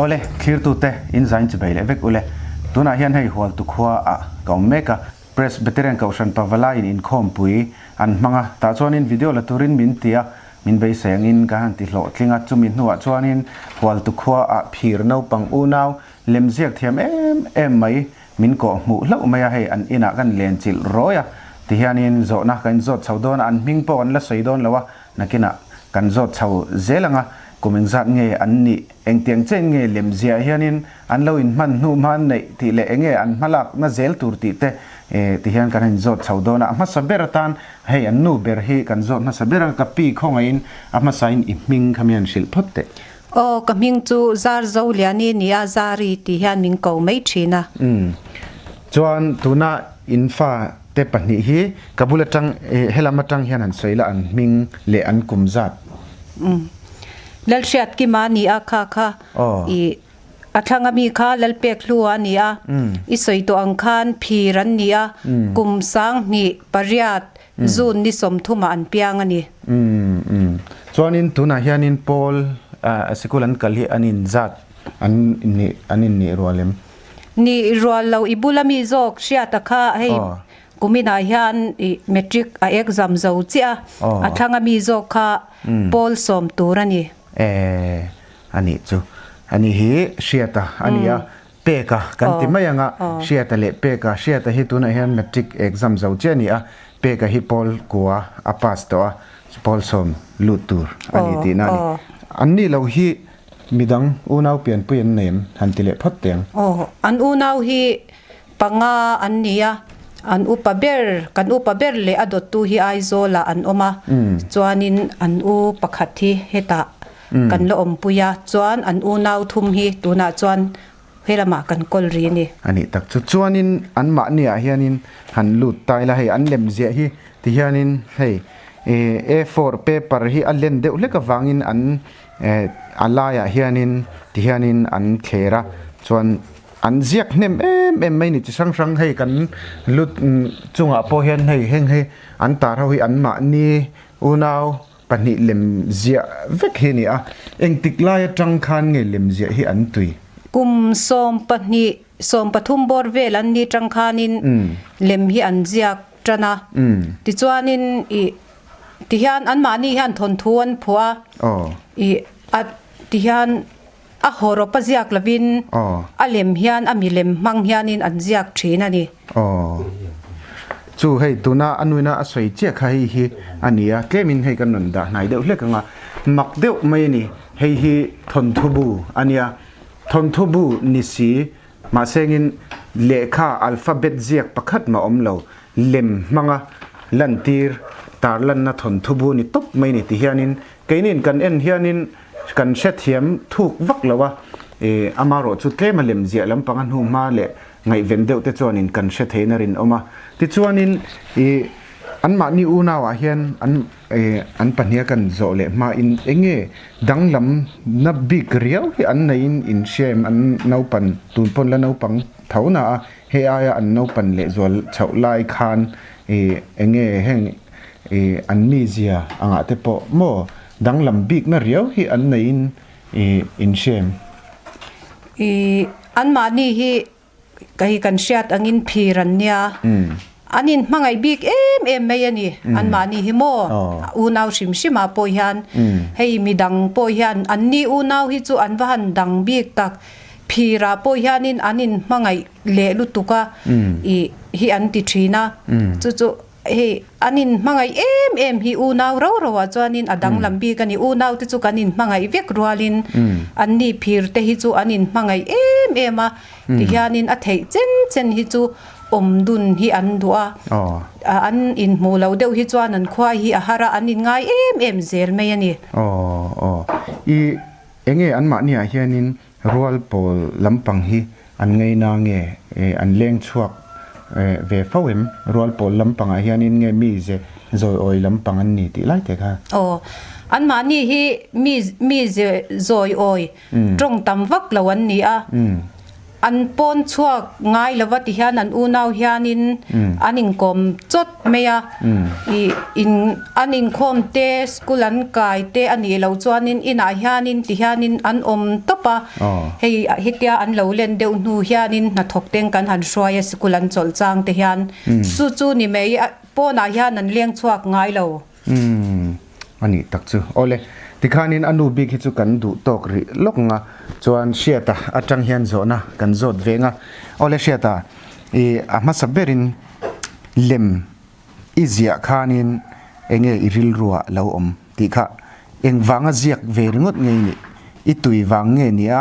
Awle, thlirtute in zain chibei leh vek ule. Tunah hian hei Hualtu khua ah ka awm mek a, Presbyterian Kohhran Pavalaiin inkhawmpui an hmang a, tah chuanin video la turin min ti a, min beisei angin ka han ti hlawhtling a, chumi hnuah chuanin Hualtu khua ah phir naupang unau lemziak thiam em em mai Min kawh hmuh hlauh mai a, hei an inah kan len chilh rawi a, tihianin zawhna kan inzawt chho dawn a, an hming pawh kan la sawi dawn lo a, nakinah kan zawt chho zel ang a, kum engzat nge an nih, engtiang chen nge lemziah hianin an lo inhman hnu hma an neih tih leh enge an hmalakna zel tur tih te tihian kan inzawt chho dawn a, a hmasa ber atan hei an nu ber hi kan zawt hmasa ber a, ka pi khawngaihin a hmasain i hming kha mi han hrilh phawt teh. Aw, ka hming chu Zarzo Liani nia, Zari tih hian min ko mai thin a. Umm. Chuan tuna in fa te pahnih hi ka bul atang helam atang hian han sawi la an hming leh an kum zat. Umm. Lalhriat Kima ni a kha kha i a thlang ami kha Lalpek Hlua a ni a, i sawi tawh ang khan phir an ni a, kum 2008 June ni 30 ah an piang a ni. Umm umm. Chuanin tunah hianin Paul a sikul an kal hi an inzat an nih an innih rual em? Nih rual lo i bula mi zawk hriata kha hei kuminah hian i matric a exam zo chiah a, a thlanga mi zawk kha Paul sawm tur a ni. Eh a nih chu. A ni hi hriata a ni a. Peka kan ti mai ang a, Hriata leh Peka, Hriata hi tunah hian Matric exam zo chiah a ni a, Peka hi pawl kua a pass tawh a, pawl sawm lut tur a ni tihna a ni. An nih loh hi midang unau pianpui an nei em? Han ti leh phawt teh ang. Aw, an unau hi panga an ni a, an upa ber, kan upa ber leh a dawttu hi Aizawlah an awm a, chuanin an u pakhat hi hetah Kan la awmpui a, chuan an unau thum hi tunah chuan he lamah kan kawl ri a ni. A nih tak chu. Chuanin anmahni ah hianin han lut ta ila hei an lem ziah hi ti hianin hei A4 paper hi a len deuh hlek avangin an a laiah hianin ti hianin an thler a, chuan an ziak hnem em em mai ni chi hrang hrang hei kan lut chungah pawh hian hei heng hi an tar ho hi anmahni unau Pahnih lem ziah vek hi a ni a, engtik lai atang khan nge lem ziah hi an tui? Kum 12, 13 bawr vel an ni tang khanin lem hi an ziak tan a, tichuanin ih tihian anmahni hian thawnthu an phuah a, ih a tihian a hawrawp a ziak lovin a lem hian a milem hmang hianin an ziak thin a ni. Aw. Chu hei tuna a nuina a sawi chiah kha hei hi a ni a, tlemin hei kan rawn dah hnai deuh hlek ang a, mak deuh mai a ni, hei hi thawnthu bu a nia, thawnthu bu ni si mahse engin lehkha alphabet ziak pakhat mah awm lo, lem hmanga lantir tarlanna thawnthu bu ni tawp mai a ni ti hianin keinin kan en hianin Kan hrethiam thuk vak lo a, amarawh chu tlem a lem ziah lampang a hnu hma leh ngaihven deuh te chuanin kan hre theiin a rinawm a. Tichuanin i anmahni unauah hian an an pahniha kan zawh leh hmain enge danglam na bik riau hi an neiin in hria em? An naupan tun pawn la naupang tho na a, hei aia an naupan leh zual chhoh lai khan i enge heng i an mizia angah te pawh maw Danglam bikna riau hi an neiin i inhrem. I anmahni hi kei kan hriat angin phir an nia. An inhmangaih bik em em mai a ni. Anmahni hi maw unau hrim hrimah pawh hian hei midang pawh hian anni unau hi chu an va han dang bik tak. Phirah pawh hianin an inhmangaih leh lutuk a i hi an ti thin a. Chu chu Hei, an inhmangaih em em hi unau rau rauah chuanin a danglam bik a ni. Unau te chu kan inhmangaih vek rualin an ni phir te hi chu an inhmangaih em em a. Tihianin a theih chen chen hi chu awm dun hi an duh a. An inhmuh loh deuh hi chuan an khua hi a har a, an inngai em em zel mai a ni. Aw, aw. I enge anmahniah hianin Rual pawl lampang hi an ngaina nge an leng chhuak ve fo em? Rual pawl lampangah hianin nge mi ze zawi awi lampang an ni tih lai te kha? Aw, anmahni hi mi mi ze zawi awi tawng tam vak lo an ni a. An pawn chhuak ngai lova ti hian an unau hianin an inkawm chawt mai a, ih in an inkhawm te school an kai te a nih loh chuanin inah hianin ti hianin an awm tawp a, hei hetia an lo len deuh hnu hianin hnathawk teng kan han hruai a school an chawlh chang te hian chu chu ni mai pawnah hian an leng chhuak ngai lo. Umm, a nih tak chu. Awle, tikhanin a nu bik hi chu kan duh tawk rih lawk ang a, chuan Hriata atang hian zawhna kan zawt ve ang a. Awle Hriata, i a hmasa berin lem i ziah khanin enge i rilruah lo awm tih kha engvanga ziak ve ringawt nge i nih? I tui vang nge nia,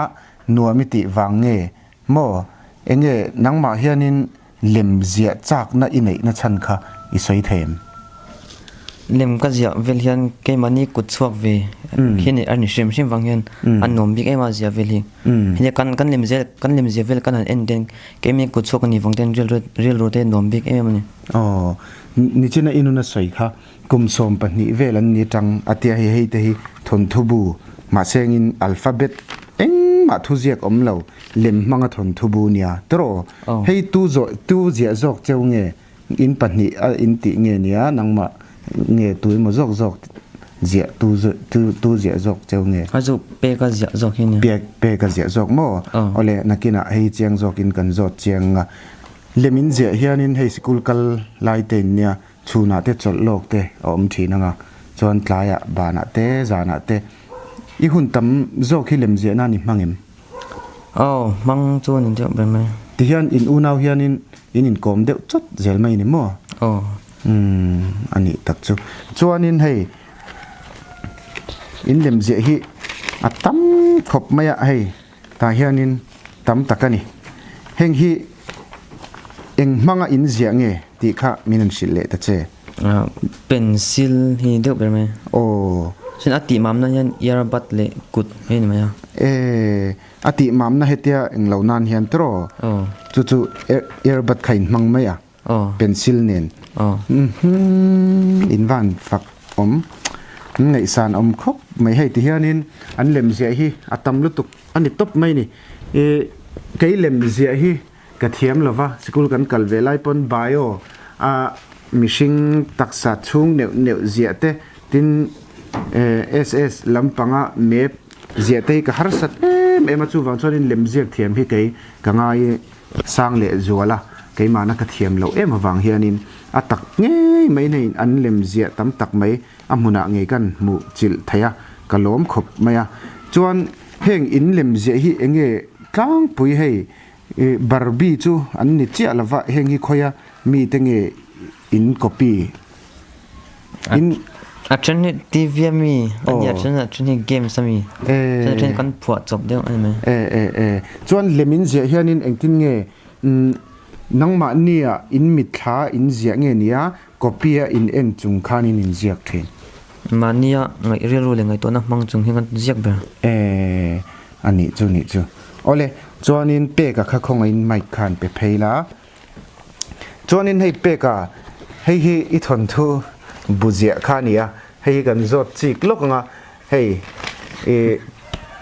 nuam i tih vang nge maw? Enge nangmah hianin Lem ziah chakna i neihna chhan kha i sawi thei em? Lem ka ziah vel hian keimahni kut chhuak ve hi a ni hrim hrim vang hian a nuam bik em a ziah vel hi. Hei kan kan lem ziah kan lem ziah vel kan han en ten keimahni kut chhuak a nih vang ten rilru rilru te nuam bik em em a ni. Aw, nichina i nuna sawi kha kum 12 vel an ni tang a tia hei hei te hi thawnthu bu mahsengin alphabet engmah thuziak awm lo lem hmanga thawnthu bu nia tawh. Hei tu zawh tu ziah zawk cheu nge in pahnih a in tih nge nia nangmah nge tu emaw zawk zawk ziah tu tu tu ziah zawk cheu nge. A zu pek a ziah zawk hi nia. Pek pek a ziah zawk maw? Awle nakinah hei chiang zawkin kan zawt chiang a. Lem in ziah hianin hei sikul kal lai te in nia chhunah te chawlh lawk te a awm thin anga chuan tlaiah banah te zanah te i hun tam zawk hi lem ziah nan i hmang em? Aw, hmang chu a ni deuh ber mai. Tihian in unau hianin in inkawm deuh chawt zel mai ni maw? Aw. Umm, a nih tak chu. Chuanin hei, in lem ziah hi a tam khawp mai a, hei tah hianin tam tak a ni. Heng hi eng hmanga in ziah nge tih kha min han hrilh leh ta che. Pencil hi deuh ber mai. Aw. Chuan a tih mamna hian earbud leh kut hi a ni mai a. E, a tih mamna hetia eng lo nan hian tiraw? Aw. Chu chu earbud kha in hmang mai a. Aw. Pencil nen. Aw. Umhmm, in van fak awm. Ngaihsan awm khawp mai hei ti hianin an lem ziah hi a tam lutuk a ni tawp mai ni. E, kei lem ziah hi Ka thiam lova, sikul kan kal ve lai pawn bio a mihring taksa chhung neuh neuh ziah te, tin SS lampanga map ziah te hi ka harsat em em a, chuvang chuanin lem ziak thiam hi kei ka ngai sang leh zual a, keimahna ka thiam loh em avang hianin a tak ngei mai hei an lem ziah tam tak mai a hmunah ngei kan hmuh chilh thei a, ka lawm khawp mai a. Chuan heng in lem ziah hi enge tlangpui hei I Barbie chu an ni chiah lova heng hi khawia mite nge in copy in. A then hi TV a mi a nia then a then hi games a mi chuan a then kan phuah chawp deuh a ni mai. E e e chuan lem in ziah hianin engtin nge nangmahnia in mitthla in ziah nge nia Copy a in en chung khan in inziak thin. Mahnia ngaih rilru leh ngaihtuahna hmang chung hian kan ziak ber. E, a nih chu nih chu. Awle, chuanin Peka kha khawngaihin mic khan pe phei la. Chuanin hei Peka, hei hi i thawnthu bu ziah kha a ni a, hei hi kan zawt chik lawk ang a, hei i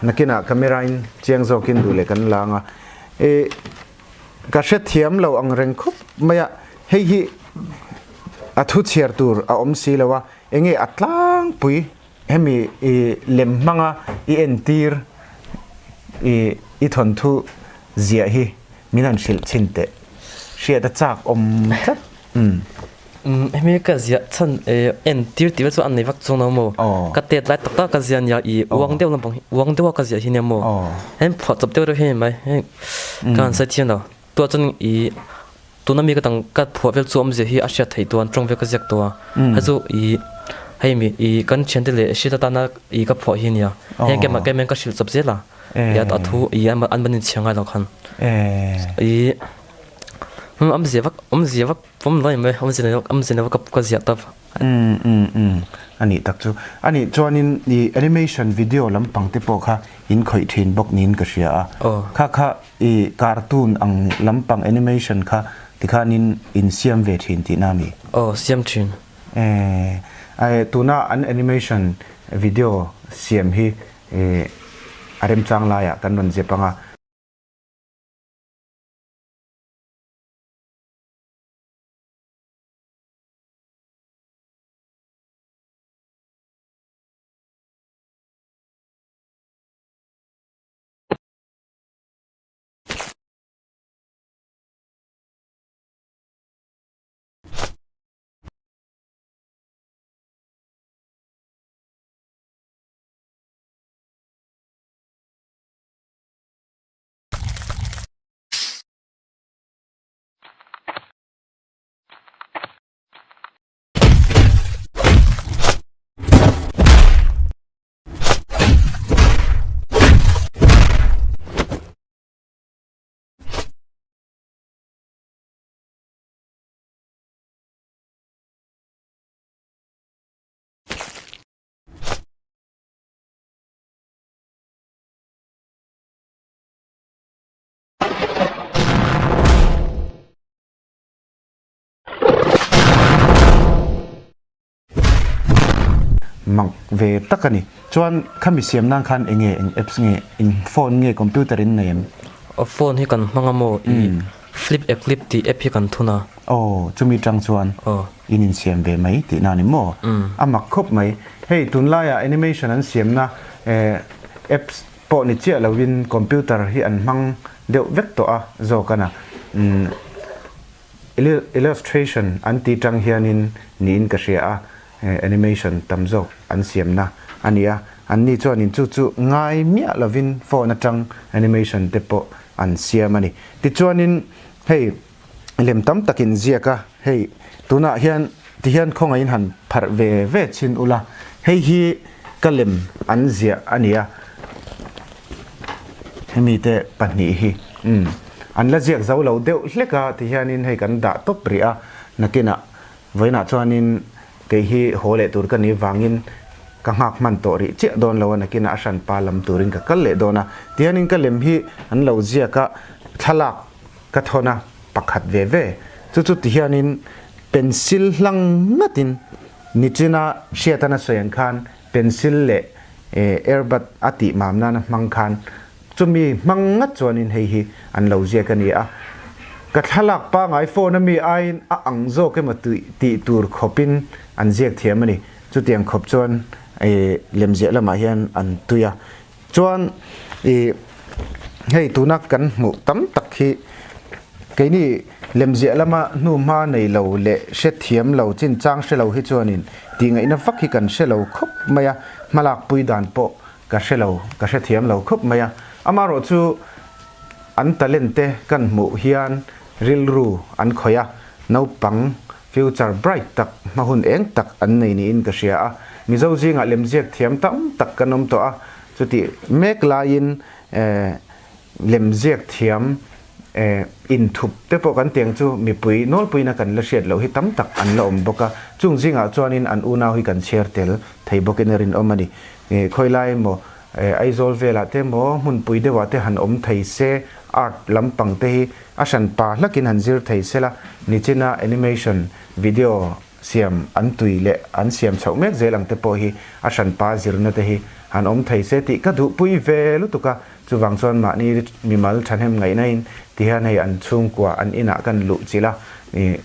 nakinah camera in chiang zawkin duh leh kan la ang a. I ka hrethiam lo ang reng khawp mai a, Hei hi a thu chhiar tur a awm si lo a, enge a tlangpui hemi i lem hmanga i entir i i thawnthu ziah hi min han hrilh chhin teh. Hriat a chak awm tlat. Umm. Hemi ka ziah chhan entir tih vel chu an nei vak chuang lo maw? Ka tet lai tak tak ka ziah nia i uang deuh lampang hi uang deuha ka ziah hi nia maw? Heng phuah chawp deuh deuh hi a ni mai. Heng ka han sawi thiam lo. Tuah chuan i tuna mi ka dang ka phuah vel chu awmzia hi a hriat theih tuan tawng vel ka ziak tawh a. Hei chu i hei mi i kan thiante leh hriat atana i ka phuah hi a nia. Heng keimah keimah ka hrilh chawp zel a. I a thu i an an inchhiar ngai lo khan. I awmzia vak awmzia vak pawm lo a ni mai awmzia nei awmzia nei vak ka ziah ta. Umm umm umm a nih tak chu. A nih chuanin i animation video lampang te pawh kha in khawih thin bawk niin ka hria a. Kha kha I cartoon ang lampang animation kha tikhanin in siam ve thin tihna a mi? Aw, siam thin. Eh, ai tuna an animation video siam hi a remchang laiah kan rawn zep ang a. Mak ve tak a ni. Chuan khami siam nan khan enge eng apps nge in phone nge computer in nei em? Aw phone hi kan hmang a maw i flip a clip tih app hi kan thun a. Aw chumi tang chuan in insiam ve mai tih na ni maw? A mak khawp mai. Hei tunlaiah animation an siamna apps pawh ni chiah lovin computer hi an hmang deuh vek tawh a zawk a na. Illustration an tih tang hianin niin ka hria a, animation tam zawk an siamna a ni a, anni chuanin chu chu ngai miah lovin phone atang animation te pawh an siam a ni. Tichuanin hei lem tam takin ziak a, hei tunah hian tihian khawngaihin han pharh ve ve chhin ula, hei hi ka lem an ziah a ni a, hemi te pahnih hi umm an la ziak zo lo deuh hlek a ti hianin hei kan dah tawp rih a, nakinah vawiinah chuanin kei hi haw leh tur ka nih vangin ka nghak hman tawh rih chiah dawn lo a, nakinah a hranpa lam turin ka kal leh dawn a, ti hianin ka lem hi an lo ziak a, thlalak ka thawn a pakhat ve ve chu chu ti hianin pencil hlang ngatin nichina hriatan a sawi ang khan Pencil leh airbud a tih mam nana hmang khan chumi hmang ngat chuanin hei hi an lo ziak a ni a. Ka thlalak pangai phone a mi aiin a ang zawk emaw tih tur khawpin an ziak thiam a ni. Chutiang khawp chuan lemziah lamah hian an tui a. Chuan i hei tuna kan hmuh tam tak hi keini lemziah lama hnuhma nei lo leh hrethiam lo chinchang hre lo hi chuanin tihngaihna vak hi kan hre lo khawp mai a, hmalak pui dan pawh ka hre lo, ka hrethiam lo khawp mai a. Amaherawh chu an talent te kan hmuh hian rilru an khawih a, naupang Future bright tak, hma hun eng tak an nei niin ka hria a. Mizo zingah lemziak thiam tam tak kan awm tawh a, chutih mek laiin lemziak thiam inthup te pawh kan tiang chu mipui nawlpuiin a kan la hriat loh hi tam tak an la awm bawk a. Chung zingah chuanin an unau hi kan chhiar tel thei bawkin a rinawm a ni. Khawilai emaw Aizawl velah te emaw hmunpui deuhah te han awm thei se, art lampang te hi A hran pa hlakin han zir thei sela, nichina animation video siam an tui leh an siam chhoh mek zel ang te pawh hi a hran pa zirna te hi han awm thei se tih ka duhpui ve lutuk a, chuvang chuan mahni mimal thahnem ngaihna in ti hian hei an chhungkua an inah kan luh chilh a, ih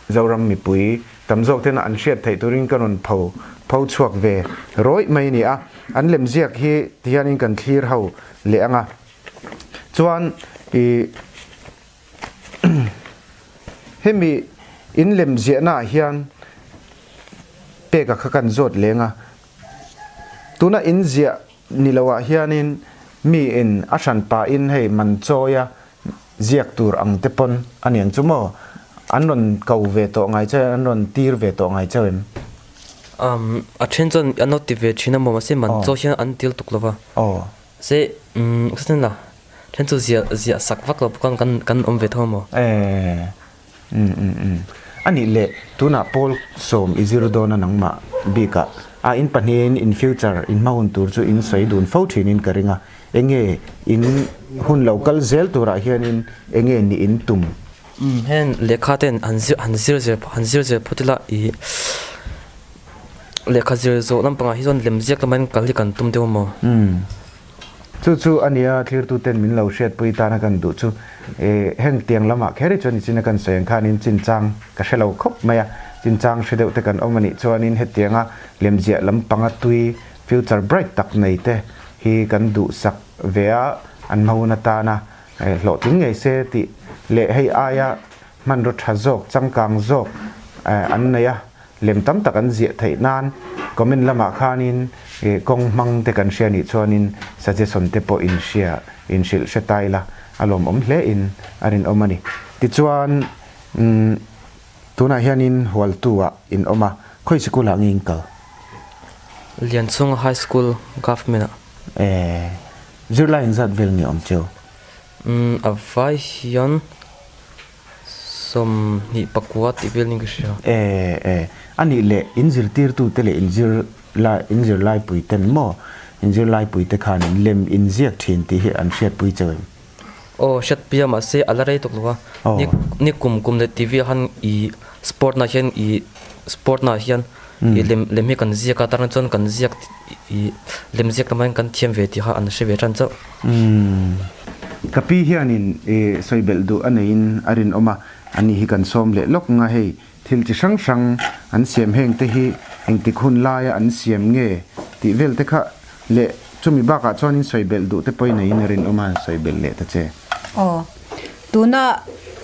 Zoram mipui tam zawk tena an hriat theih turin ka rawn pho pho chhuak ve rawih mai a ni a, an lemziak hi ti hianin kan thlir ho leh ang a. Chuan i hemi in lem ziahna ah hian peka kha kan zawt leng a, tuna in ziah ni lo ah hianin mi in a hran pah in hei man chawi a ziak tur ang te pawn a niang chu maw an rawn ko ve tawh ngai che an rawn tir ve tawh ngai cheu em? Um a then chuan an lo ti ve thin a maw mahse man chawi hian an til tuk lo va. Aw. Se umm ka la then chu ziah ziah sak vak lo bawk a kan kan awm ve tho maw? Eh umm umm umm anih leh tunah pawl sawm i zir dawn a nangmah bikah a in pahnihin in future in hma hun tur chu in sawi dun fo thinin ka ring a enge in hun lo kal zel turah hianin enge ni in tum? Umm heng lehkha ten han zir han zir zel han zir zel phawt ila ih Lehkha zir zawh lampangah hi chuan lem ziak lama in kal hi kan tum deuh maw? Umm. Chu chu a nia thlirtuten min lo hriatpui tana kan duh chu. E, heng tiang lamah kher hi chuan nichina kan sawi ang khanin chinchang ka hre lo khawp mai a. Chinchang hre deuh te kan awm a nih chuanin hetianga lemziah lampanga tui future bright tak nei te hi kan duhsak ve a, an hma hun atana hlawhtling ngei se tih leh hei aia hmanraw tha zawk, changkang zawk an nei a. Lem tam tak an ziah theih nan comment lamah khanin kawng hmang te kan hria nih chuanin suggestion te pawh in hria in hrilh hre ta ila a lawmawm hle in a rinawm a ni. Tichuan tunah hianin Hualtu ah in awm a, khawi sikul ah nge in kal? Lianchhunga High School Government ah. Eh, zirlai engzat vel nge awm cheu? Umm a vai hian 24 tih vel niin ka hria. E e, a nih leh in zirtirtute leh in zir lai in zirlaipui ten maw in zirlaipui te khan in lem in ziak thin tih hi an hriatpui cheu em? Aw hriatpui a mahse a la rei tawk lo a, ni ni kum kum leh TV ah khan i sport na hian i sport na hian. I lem lem hi kan ziak a tarna chuan kan ziak i lem ziak lamah hian kan thiam ve tih kha an hre ve tan chauh. Ka pi hianin i sawi belh duh a neiin a rinawm a, ani hi kan sawm leh lawk nga hei thil chi hrang hrang an siam heng te hi engtik hun laia an siam nge tih vel te kha leh chumi bakah chuanin sawi belh duh te pawhin neiin a rinawm a, sawi belh leh ta che. Aw, tuna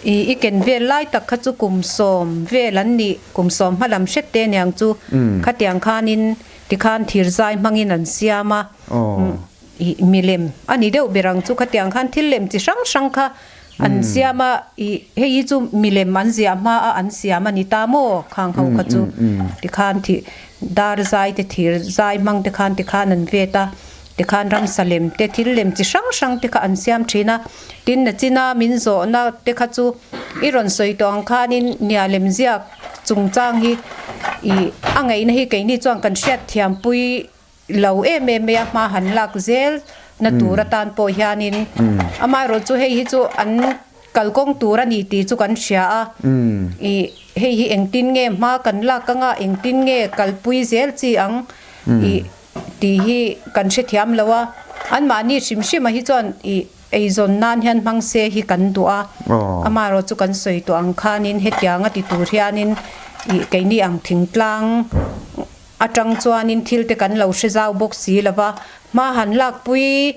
i i ken vel lai tak kha chu kum sawm vel an nih, kum sawm hma lam hret te aniang chu khatiang khanin tikhan thirzai hmangin an siam a. Ih milem a ni deuh ber ang chu khatiang khan thil lem chi hrang hrang kha an siam a, ih hei hi chu milem an ziah hma a an siam a ni ta maw khang ho kha chu tikhan thih dar zai te thir zai hmang te khan tikhan an vet a, tikhan ramsa lem te thil lem chi hrang hrang te kha an siam thin a, tin nachina min zawhna te kha chu i rawn sawi tawh ang khanin nia lem ziak chungchang hi ih a ngaihna hi keini chuan kan hriatthiampui Lo em em mai a, hma han lak zel na tur atan pawh hianin amaherawh chu hei hi chu an kalkawng tur a ni tih chu kan hria a, ih hei hi engtin nge hma kan lak anga engtin nge kalpui zel chi ang ih tih hi kan hrethiam lo a, anmahni hrim hrim ah hi chuan ih eizawn nan hian hmang se hi kan duh a, amaherawh chu kan sawi tawh ang khanin hetiang a ti tur hianin ih keini ang thingtlang. Atang chuanin thil te kan lo hre zau bawk si lo va, hma han lakpui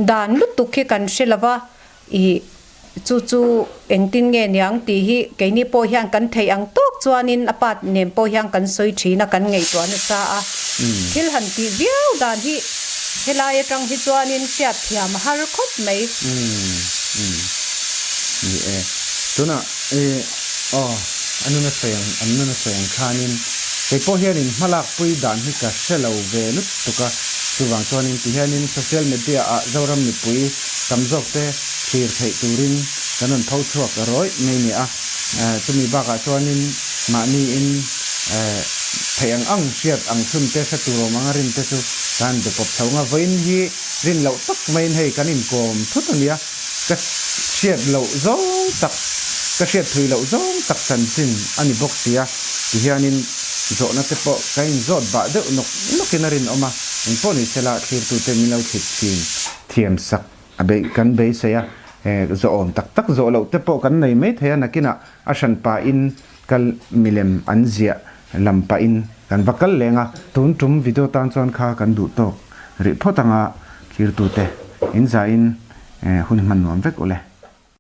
dan lutuk hi kan hre lo va, ih chu chu engtin nge niang tih hi keini pawh hian kan theih ang tawk chuanin a pa nen pawh hian kan sawi thin a, kan ngaihtuah nasa a. Thil han tih viau dan hi helai atang hi chuanin hriat thiam a har khawp mai. Ni e, tunah i aw a nun a sawi ang an nun a sawi ang khanin kei pawh hianin hmalakpui dan hi ka hre lo ve lutuk a, chuvang chuanin ti hianin social media ah Zoram mipui tam zawk te thlir theih turin kan rawn pho chhuak rawih mai ni a, chumi bakah chuanin mahniin theih ang ang hriat ang chhun te hre tur awm anga rin te chu kan be pawp chho nga vawiin hi rin loh tak maiin hei kan inkawm thut a nia. Ka hriat loh zawng tak, ka hriat thui loh zawng tak chanchin a ni bawk sia, ti hianin zawhna te pawh ka inzawt bah deuh nawk nawkin a rinawm a, engpawh ni sela thlirtute min lo thlit thin. Thiam sak a beih kan beisei a, zawhawm tak tak zawh loh te pawh kan nei mai thei a, nakinah a hran pahin kal milem an ziah lam pahin kan va kal leng a. Tun tum video tan chuan kha kan duh tawk rih phawt anga thlirtute in zaiin hun hman nuam vek ule.